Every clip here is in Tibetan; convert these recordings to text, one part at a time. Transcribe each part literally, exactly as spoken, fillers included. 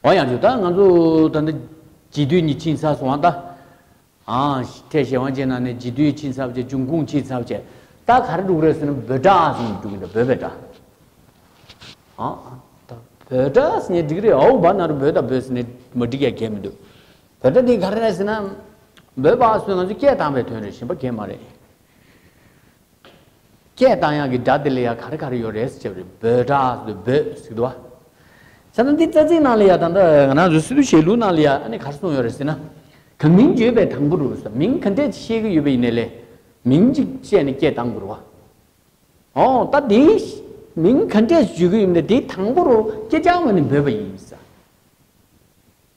འོ་ཡང་ཅིག་ད་ང་ཚོ་ད་ལྟ་རྗེས་ཟློས་གཉིས་ཕྱིན་ཚར་སོང་བ་ད། ཨང་། ཕྲད་གཞན་དབང་ཅན་ནང་ནས་རྗེས་ཟློས་ཕྱིན་ཚར་བྱས། འབྱུང་ཁུངས་ཕྱིན་ཚར་བྱས། ད་ག་རེ་འགྲོ་གི་རེད་ཟེར་ན། བོད་སྒྲ་ཟེར་ནས་འགྲོ་གི་འདུག་བོད་པའི་སྒྲ། ཨང་། ད་བོད་སྒྲ་ཟེར་ནས་འགྲིག་རེད། འོ་བ་ན་རུ་བོད་དང་བོད་ཟེར་ནས་མ་འགྲིག་ཡ་གལ་མི་འདུག་བོད་སྒྲ་འདི་ག་རེ་རེད་ཟེར་ན། བོད་པ་ཟེར་ན་ང་ཚོས་སྐད་བཏང་བའི་དོན་རེད། གཞན་པ་གལ་མ་རེད། སྐད་བཏང་ཡག་གི་སྒྲ་དེ་ལ་ཡ་ག་རེ་ག་རེ་ཡོད་རེད་ཟེར་བ་རེད། བོད་སྒྲ་ཟེར་དུས་བོད་ཟེར་གི་འདུག་བ། བྱས་ཙང་འདི་རྩ་ཚིག་ནང་ལ་ཡ་ད་ལྟ་ང་རང་ཚོའི་སི་ཏུ་ཞལ་ལུང་ནང་ལ་ཡ་ཨ་ནི་ག་རེ་གསུངས་ཡོད་རེད་ཟེར་ན། གང་མིང་བརྗོད་པའི་དང་པོ་རུ་ཟེར། མིང་ག་འདྲས་བཤད་ཀྱི་ཡོད་པ་ཡིན་ནའི་ལས། མིང་གཅིག་བཤད་ནས་སྐད་བཏང་དགོས་རེད་བ། འོ་ད་དེའི་མིང་ག་འདྲས་བརྗོད་ཀྱི་ཡོད་ན་དེའི་དང་པོ་རུ་སྐད་ཆ་བ་ནི་འབོད་པ་ཡིན་ཟེར།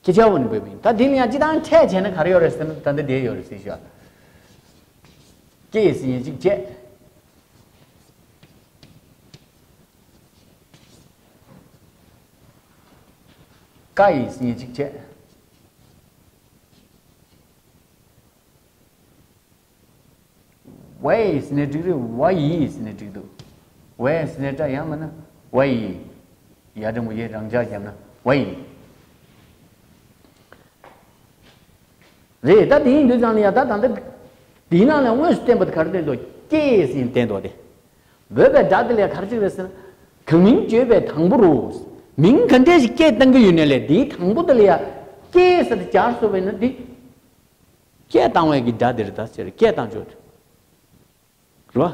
སྐད་ཆ་བ་ནི་འབོད་པ་ཡིན། ད་དེ་ལ་ཡང་སྤྱི་བཏང་ཕྲད་བྱས་ན་ག་རེ་ཡོད་རེད་ཟེར་ན། ད་འདི་དེ་ཡོད་རེད་ཟེར་ཤག་སྐྱེས་ཟེར་ཡིན་གཅིག་བྱས། ཀ་ཡིས་ཟེར་ཡིན་གཅིག་བྱས། ཝེ་ཟེར་ནས་འགྲིག་རེད། ཝ་ཡིས་ཟེར་ནས་འགྲིག་འདུག་ཝེ་ཟེར་ནས་སྒྲ་ཡང་མིན་ན་ཝ་ཡི། ཡ་འགྲེང་བུ་ཡི་རང་འཇགས་བརྒྱབ་ན་ཝ་ཡི། རེད། ད་དེ་ཡིན་དུས་ཙང་ལ་ཡ་ད་ད་ལྟ་དེའི་ནང་ལ་དངོས་སུ་བསྟན་པ་དེ་ག་རེ་བསྟན་འདུག་སྐྱེས་ཟེར་ནས་བསྟན་འདུག་སྟེ། བོད་པའི་སྒྲ་དེ་ལ་ཡ་ག་རེ་ཅིག་རེད་ཟེར་ན། གང་མིང་བརྗོད་པའི་དང་པོ་རུ། མིང་ག་འདྲས་ཞིག་སྐད་བཏང་གི་ཡོད་ནའི་ལས་དེའི་དང་པོ་དེ་ལ་ཡ་སྐྱེས་ཟེར་ཏེ་སྦྱར་སོང་བས་ན་འདི། སྐད་བཏང་བའི་གི་སྒྲ་དེ་རེད། ད་ཟེར་སྐད་བཏང་ཆོག་རེད་བ།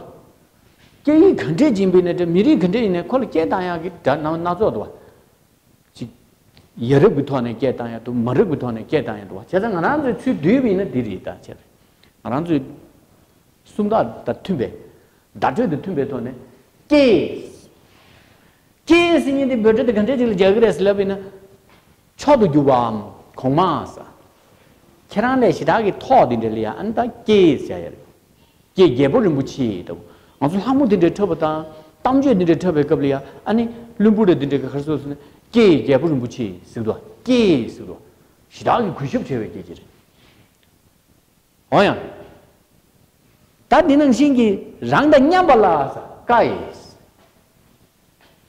སྐད་ཡིག་ག་འདྲས་ཡིན་པའི་ནས་འདྲ། མི་རིགས་ག་འདྲས་ཡིན་ནའི་ཁོ་ལ་སྐད་བཏང་ཡག་གི་སྒྲ་སྣ་སྣ་ཚོགས་འདུག་བ། ཅིག་ཡ་རབས་ཀྱི་ཐོག་ནས་སྐད་བཏང་ཡག་འདུག་མ་རབས་ཀྱི་ཐོག་ནས་སྐད་བཏང་ཡག་འདུག་བ། བྱས་ཙང་ང་རང་ཚོའི་ཚུལ་བསྡུས་པ་ཡིན་ན་འདི་རེད། ད་བྱས་ང་རང་ཚོའི་སུམ་རྟགས་དང་མཐུན་པའི། བརྡ་སྤྲོད་དང་མཐུན་པའི་ཐོག་ནས་སྐྱེས། སྐྱེས་ཟེར་མཁན་དེ་བོད་སྒྲ་དེ་ག་འདྲས་ཅིག་ལ་སྦྱར་གི་རེད་ཟེར་ལབ་པ་ཡིན་ན། མཆོག་ཏུ་གྱུར་པའམ་གོང་མ་ཟེར། ཁྱེད་རང་ལས་ཞེ་དྲག་གི་མཐོ་དེ་འདྲ་ལ་ཡ་ཨ་ནི་ད་སྐྱེས་ཟེར་ཡ་རེད། སྐྱེས་རྒྱལ་པོ་རིན་པོ་ཆེ་ལྟ་བུ། ང་ཚོ་ལྷ་མོ་དེ་འདྲའི་འཁྲབ་པ་དང་། གཏམ་བརྗོད་དེ་འདྲའི་འཁྲབ་པའི་སྐབས་ལ་ཡ་ཨ་ནི་བླུན་པོ་རེད། དེ་འདྲའི་ག་རེ་ཟེར་ཟེར་ན། སྐྱེས་རྒྱལ་པོ་རིན་པོ་ཆེ་ཟེར་གི་འདུག་སྐྱེས་ཟེར་གི་འདུག་ཞེ་དྲག་གི་གུས་ཞབས་བྱེད་པའི་སྐད་ཆ་རེད། འོ་ཡང་། ད་འདི་ནང་བཞིན་གྱི་རང་དང་མཉམ་པ་ལ་ཀ་ཡིས།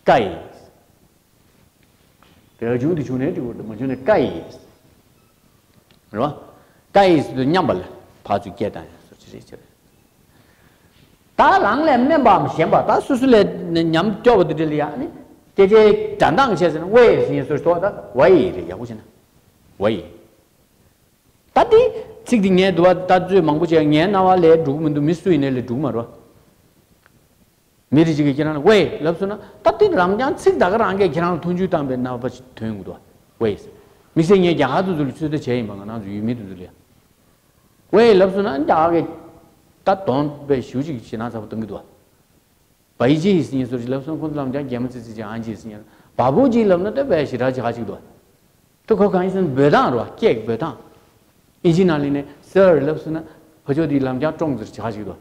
ཀ་ཡིས། དེ་ལ་འབྱུང་དུ་བྱུང་ནས་འགྲིག་གི་རེད། མ་བྱུང་ནས་ཀ་ཡིས། རེད་བ། ཀ་ཡིས་དུ་མཉམ་པ་ལ་ཕར་ཚུར་སྐད་བཏང་ཡང་སོ་ཅི་རེད་ཅི་རེད། ད་རང་ལས་དམན་པའམ་ཞན་པ། ད་སོ་སོ་ལས་ཉམས་སྐྱོ་བ་དེ་འདྲ་ལ་ཡ་ནི་སྐད་ཆའི་སྒྲ་གདངས་བྱས་ཟེར་ན་ཝེ་ཟེར་ཡིན་སོ་སོ་ད་ཝ་ཡི་རེད། ཡག་པོ་བྱས་ན་ཝ་ཡི། ད་དེ་ཚིག་དེ་ངས་འདུག་བ་ད་ཚོད་མང་པོ་བྱས་ངའི་རྣ་བ་ལས་འགྲོ་གི་མི་འདུག་མི་སུ་ཡིན་ནའི་ལས་འགྲོ་གི་མ་རེད་བ། མི་རེ་ཅིག་གིས་ཁྱེད་རང་ལ་ཝེ་ལབ་སོང་ན་ད་དེ་རང་རྐྱང་ཚིག་ད་ག་རང་གིས་ཁྱེད་རང་ལ་མཐོང་ཆོས་བཏང་པའི་རྣམ་པ་ཞིག་ཐོན་གི་འདུག་བ། ཝེ་ཟེར། དམིགས་བསལ་ངས་རྒྱ་གར་དེ་ཚོ་ལ་ཚོད་ལྟ་བྱས་ཡིན་པ། ང་རང་ཚོ་ཡུལ་མི་དེ་ཚོ་ལ་ཡ། ཝེ་ལབ་སོང་ན་རྒྱ་གར་གིས་ད་གདོང་དཔེ་ཞེ་པོ་ཅིག་ཞེད་སྣང་ཚ་པོ་གཏོང་གི་འདུག་བ། བ་ཡི་ཇི་ཡིས་ཟེར་མཁན་སོ་ཅིག་ལབ་སོང་། ཁོང་ཚོ་ལམ་རྒྱག་གད་མོ་ཙི་ཙི་ཅིག་ཨང་ཇི་ཟེར་མཁན། བ་བུ་ཇི་ལབ་ན་ད་དཔེ་ཞེ་དྲག་ཅིག་ཧ་ཅིག་འདུག་ད་ཁོ་གང་ཡིན་ཟེར་ན་འབོད་སྟངས་རེད་བ། སྐད་འབོད་སྟངས། ཨིན་ཇི་ནང་ལ་ནས་སར་ལབ་སོང་ན་ཕར་ཕྱོགས་དེ་ལམ་རྒྱག་ཀྲོང་ཟེར་ཅིག་ཧ་ཅིག་འདུག་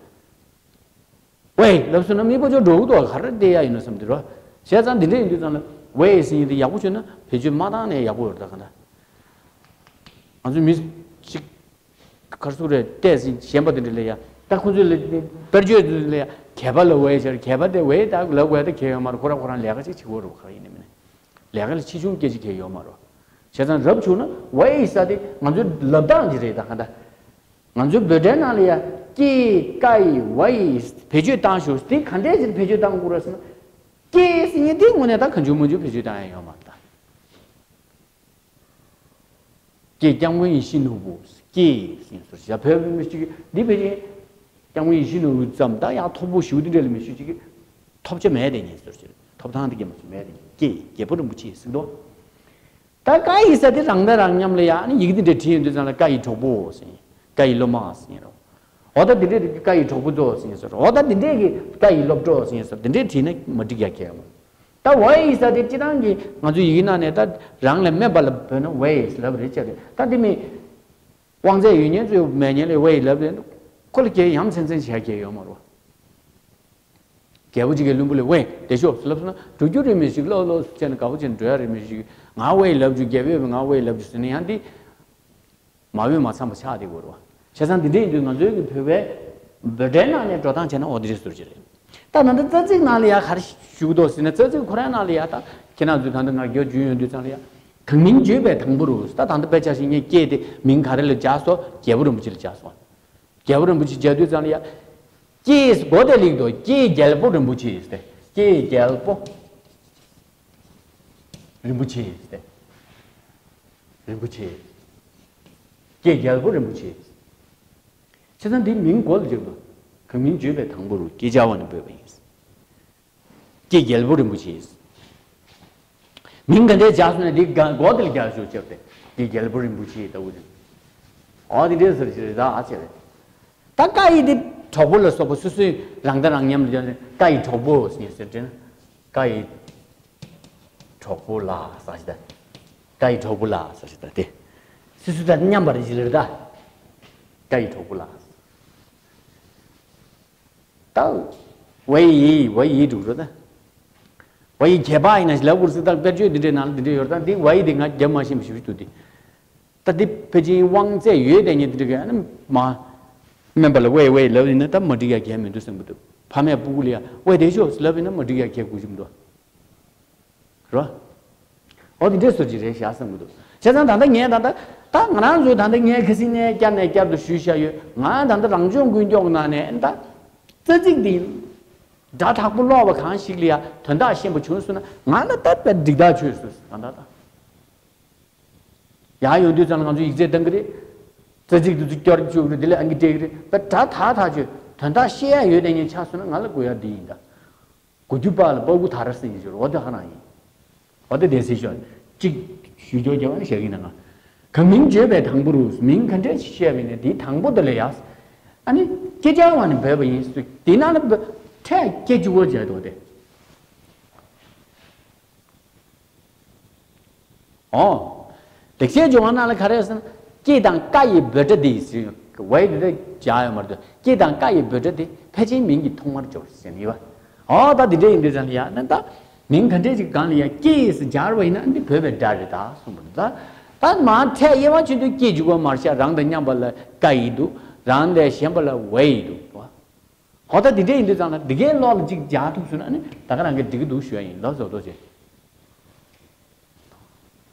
ཝེ་ལབ་སོང་ན་མི་ཕར་ཕྱོགས་འགྲོ་གི་འདུག་ག་རེ་བལྟས་ཡ་ཡིན་ནོ་བསམ་དེ་རེད་བ། བྱས་ཙང་འདི་འདྲ་ཡིན་དུས་ཙང་ལ་ཝེ་ཟེར་མཁན་དེ་ཡག་པོ་བྱུང་ན་བེད་སྤྱོད་མ་བཏང་ནའི་ཡག་པོ་རེད། ད་གང་ལྟར་ང་ཚོའི་མི་གཅིག་ག་རེ་ཟེར་རེད། བལྟས་ཟིན་ཞེན་པ་དེ་འདྲ་ལ་ཡ། ད་ཁོང་ཚོས་ལ་དཔེར་བརྗོད་དེ་ལ་ཡ་གད་པ་ལ་ཝེ་ཟེར། གད་པ་དེ་ཝེ་ད་ལབ་དགོས་ད་གལ་ཡོད་མ་རེད། ཁོ་རང་ཁོ་རང་ལས་ཀ་ཅིག་བྱེད་དགོས་རེད། ག་རེ་ཡིན་ནའི་མིན་ནའི་ལས་ཀ་ལ་ཆེ་ཆུང་སྐད་ཅིག་གལ་ཡོད་མ་རེད། བྱས་ཙང་རབ་བྱུང་ན་ཝེ་ཟེར་དེ་ང་ཚོའི་ལབ་སྟངས་ཅིག་རེད། ད་གང་ལྟར་ང་ཚོའི་བོད་སྒྲའི་ནང་ལ་ཡ་ཀྱེ་ཀ་ཡི་ཝ་ཡི་བེད་སྤྱོད་བཏང་ཞོག་དེ་ག་འདྲས་ཅིག་བེད་སྤྱོད་བཏང་དགོས་རེད་ཟེར་ན། ཀྱེ་ཟེར་མཁན་དེ་དངོས་གནས་ད་གང་བྱུང་མང་བྱུང་བེད་སྤྱོད་བཏང་ཡ་ཡོད་མ་རེད་ད། ཀྱེ་སྐྱབས་མགོན་ཡིད་བཞིན་ནོར་བུ། ཀྱེ་ཟེར་སོ་ཞེས་བོད་མི་ཞིག་འདི་བེད་ཀྱི་སྐྱབས་མགོན་ཡིད་བཞིན་ནོར་བུ་ཙམ་ད་ཡང་མཐོ་པོ་ཞེ་པོ་འདི་འདྲ་ལ་མི་ཞུ་ཅིག་གི་ཐོབ་ཆ་མེད་དེ་ཉིན་ཟེར་ཅིག་ཐོབ་ཐང་དེ་ག་མ་ཞུ་མེད་དེ་ཉིན་ཀྱེ་རྒྱལ་པོ་རིན་པོ་ཆེ་ཟེར་དོ། ད་ཀ་ཡི་ས་དེ་རང་དང་རང་མཉམ་ལ་ཡ་ནི་ཡི་གེ་འདི་འདྲ་བྲིས་ཡོང་དུས་ཙང་ལ་ཀ་ཡི་གྲོགས་པོ་ཟེར། ཀ་ཡི་སློབ་མ་ཟེར་རོ། འོ་ད་འདི་འདྲས་ཀ་ཡི་གྲོགས་པོ་ཚོ་ཟེར་ཟེར་རོ། འོ་ད་འདི་འདྲས་ཀྱི་ཀ་ཡི་སློབ་གྲོགས་ཟེར་ཟེར་འདི་འདྲས་བྲིས་ན་མ་འགྲིག་ཡ་གལ་ཡོད་མ་རེད། ད་ཝ་ཡི་ས་དེ་སྤྱི་བཏང་གི་ང་ཚོ་ཡི་གེ་ནང་ནས་ད་རང་ལས་དམན་པ་ལ་བོས་ན་ཝ་ཡི་ལབ་རེད་བྱས་རེད། ད་འདི་མི་དབང་ཚད་ཡོད་མཁན་ཚོས་མེད་མཁན་ལ་ཝ་ཡི་ལབ་རེད། ཁོ་ལ་གལ་ཡ་མཚན་མཚན་བྱས་གལ་ཡོད་མ་རེད། རྒྱལ་པོ་གཅིག་གིས་བློན་པོ་ལ་ཝེ་བསྡད་ཤོག་ལབ་སོང་ན་འགྲོ་རྒྱུ་རེད་མི་ཞིག་ལོག་ལོག་བྱས་ནས་དགའ་པོ་བྱས་ནས་འགྲོ་ཡ་རེད་མི་ཞིག་ང་ཝེ་ལབ་རྒྱུ་རྒྱལ་པོས་ང་ཝེ་ལབ་རྒྱུ་ཟེར་ན་ཡང་འདི་མ་འོས་མ་འཚམས་པ་ཆགས་བསྡད་དགོས་རེད་བ། བྱས་ཙང་འདི་འདྲ་ཡིན་དུས་ང་ཚོའི་གི་བོད་པའི་བོད་སྒྲའི་ནང་ནས་འགྲོ་སྟངས་བྱས་ན་འོ་འདི་རེད་ཟེར་གྱི་རེད། ད་ད་ལྟ་རྩ་ཚིག་ནང་ལ་ཡ་ག་རེ་ཞུ་གི་འདུག་ཟེར་ན་རྩ་ཚིག་ཁོ་རའི་ནང་ལ་ཡ་ད་ཁྱེད་རང་ཚོས་ད་ལྟ་ང་རྒྱག་རྒྱུ་ཡོང་དུས་ཙང་ལ་ཡ་ གང་མིང་བརྗོད་པའི་དང་པོ་རུ། ད་ད་ལྟ་དཔེ་ཆ་བཞག་ན་ཀྱེ་དེ་མིང་ག་རེ་ལ་སྦྱར་སོང་། རྒྱལ་པོ་རིན་པོ་ཆེ་ལ་སྦྱར་སོང་། རྒྱལ་པོ་རིན་པོ་ཆེ་སྦྱར་དུས་ཙམ་ལ་ཡ། ཀྱེ་མགོ་དེ་ལེགས་འདུག་ཀྱེ་རྒྱལ་པོ་རིན་པོ་ཆེ་ཟེར་ཏེ། ཀྱེ་རྒྱལ་པོ་རིན་པོ་ཆེ་ཟེར་ཏེ། རིན་པོ་ཆེ། ཀྱེ་རྒྱལ་པོ་རིན་པོ་ཆེ། བྱས་ཙང་འདི་མིང་མགོ་ལ་སྦྱར་འདུག་གང་མིང་བརྗོད་པའི་དང་པོ་རུ། ཀྱེ་སྦྱར་བ་ནས་འབོད་པ་ཡིན། ཀྱེ་རྒྱལ་པོ་རིན་པོ་ཆེ། མིང་ག་འདྲས་སྦྱར་སོང་ན་འདི་ག་མགོ་དེ་ལ་རྒྱག་ཤོག་བྱས་ཏེ། ཀྱེ་རྒྱལ་པོ་རིན་པོ་ཆེ་ལྟ་བུ་རེད། འོ་དེ་འདྲས་ཟེར་གྱི་རེད། ད་ཨ་ཅེ་རེད། ད་ཀ་ཡི་དེ་གྲོགས་པོ་ལ་སོགས་པ་སོ་སོའི་རང་དང་རང་མཉམ་ལ་སྦྱར་ནས་ཀ་ཡི་གྲོགས་པོ་ཟེར་ནས་ཟེར་དྲན་ན། ཀ་ཡི་གྲོགས་པོ་ལ་ཟེར་ཞིག་ད། ཀ་ཡི་གྲོགས་པོ་ལ་ཟེར་ཞིག་ད་དེ། སོ་སོ་དང་མཉམ་པ་རེད་ཅི་རེད་ད། ཀ་ཡི་གྲོགས་པོ་ལ། ད། ཝ་ཡི་ཝ་ཡི་འགྲོ་རོ་ད། ཝ་ཡི་ཁྱད་པར་ཡིན་ན་ཞིག་ལབ་དགོས་སྲིད། ད་དཔེར་བརྗོད་འདི་འདྲའི་ནང་ལ་འདི་འདྲའི་ཡོད་རེད། ད་འདི་ཝ་ཡི་འདི་ང་རྒྱབ་མ་ཤེས་པ་ཞིག་འདུག་འདི། ད་འདི་ཕལ་ཆེར་དབང་ཚད་ཡོད་དེ་ཉིད་འདི་འདྲ་གི་ཨ་ནི་མ། སྨན་པ་ལ་ཝེ་ཝེ་ལབ་ཡིན་ན་ད་མ་འགྲིག་ཡ་གལ་མི་འདུག་བསམ་གི་འདུག་ཕ་མས་སྤུ་གུ་ལ་ཡ་ཝེ་དེ་ཤོག་ལབ་ཡིན་ན་མ་འགྲིག་ཡ་གལ་དགོས་ཀྱི་མི་འདུག་རོ། འོ་དེ་འདྲས་སོ་ཅི་རེད་བཞག་བསམ་གི་འདུག་བྱས་ཙང་ད་ལྟ་ངས་ད་ལྟ་ད་ང་རང་ཚོས་ད་ལྟ་ངས་ཁ་སང་ནས་བསྐྱར་ནས་བསྐྱར་དུ་ཞུས་བཞག་ཡོད། ང་ད་ལྟ་རང་སྦྱོང་ཀུན་སྐྱོང་ནང་ནས་ད་རྩ་ཚིག་འདི་སྒྲ་དག་པོ་ཀློག་པ་གང་ཞིག་ལ་ཡ་དོན་དག་ཤེས་པ་བྱུང་སོང་ན་ང་ལ་ད་དཔེ་འགྲིག་ཐག་ཆོད་སོང་། ད་ལྟ་ད། ཡར་ཡོང་དུས་ཙམ་ལ་ང་ཚོ་ཡིག་ཚད་བཏང་གི་རེད། རྩ་ཚིག་དེ་ཚོ་སྐྱོར་བཅུག་གི་རེད། དེ་ལས་ཨང་ཀི་སྤྲད་གི་རེད། ད་ད་ད་ད་ཆོས་དོན་དག་ཤེས་ཡ་ཡོད་དེ་ངས་ཆགས་སོང་ན་ང་ལ་དགོས་ཡ་འདི་ཡིན་ད། དགུ་རྒྱུ་པ་ལ་པ་དགུ་ད་ར་སྲིད་ཡིན་ཞོར་འོ་དེ་ཧ་རང་ཡིན། འོ་དེ་བདེ་སྲིད་ཤོར་གཅིག་ཞུ་སྐྱོར་རྒྱབ་ནས་བཞག་གི་ན་ང་། གང་མིང་བརྗོད་པའི་དང་པོ་རུ་མིང་ག་འདྲས་ཤིག་བཤད་པ་ཡིན་ན་དེའི་དང་པོ་དེ་ལ་ཡ། ཨ་ནི་ཀྱེ་སྦྱར་བ་ནས་འབོད་པ་ཡིན་ཟེར་དུས་དེ་ནང་ལ་འཕྲལ་ཀྱེ་གཅིག་པོ་བྱས་འདུག་སྟེ། ཨོ། ལེགས་བཤད་ལྗོན་དབང་ནང་ལ་ག་རེ་ཟེར་ན། ཀྱེ་དང་ཀ་ཡི་འབོད་སྒྲ་འདི་ཟེར། ཝའི་འདི་འདྲ་སྦྱར་ཡོད་མ་རེད་དོ། ཀྱེ་དང་ཀ་ཡི་འབོད་སྒྲ་འདི་ཕལ་ཆེར་མིང་གི་ཐོག་མར་སྦྱོར་ཟེར་ནི་ཡོད་པ། ཨོ་ད་འདི་འདྲ་ཡིན་དུས་ཙམ་ལ་ཡ་ན་ད། མིང་ག་འདྲས་ཅིག་སྒང་ལ་ཡ་ཀྱེ་ཟེར་སྦྱར་བ་ཡིན་ན་འདི་འབོད་པའི་སྒྲ་རེད་ད་གསུངས་པ་རེད་ད། ད་མ་འཕྲལ་དབྱེ་བ་ཕྱེ་དུས་ཀྱེ་འཇུག་པ་མར་བཞག་རང་དང་མཉམ་པ་ལ་ཀ་ཡི་འདུག་རང་ལས་གཞན་པ་ལ་ཝའི་འདུག་བ། ཧོ་ད་འདི་འདྲས་ཡིན་དུས་ཙམ་ལ་འདི་གའི་ཀློག་ལ་ཅིག་སྦྱར་ཐུབ་སོང་ན་ནི་ད་ག་རང་གི་འགྲིག་གི་འདུག་ཞུ་ཡ་ཡིན་ལབ་བཟོ་ཐོག་ཆེ།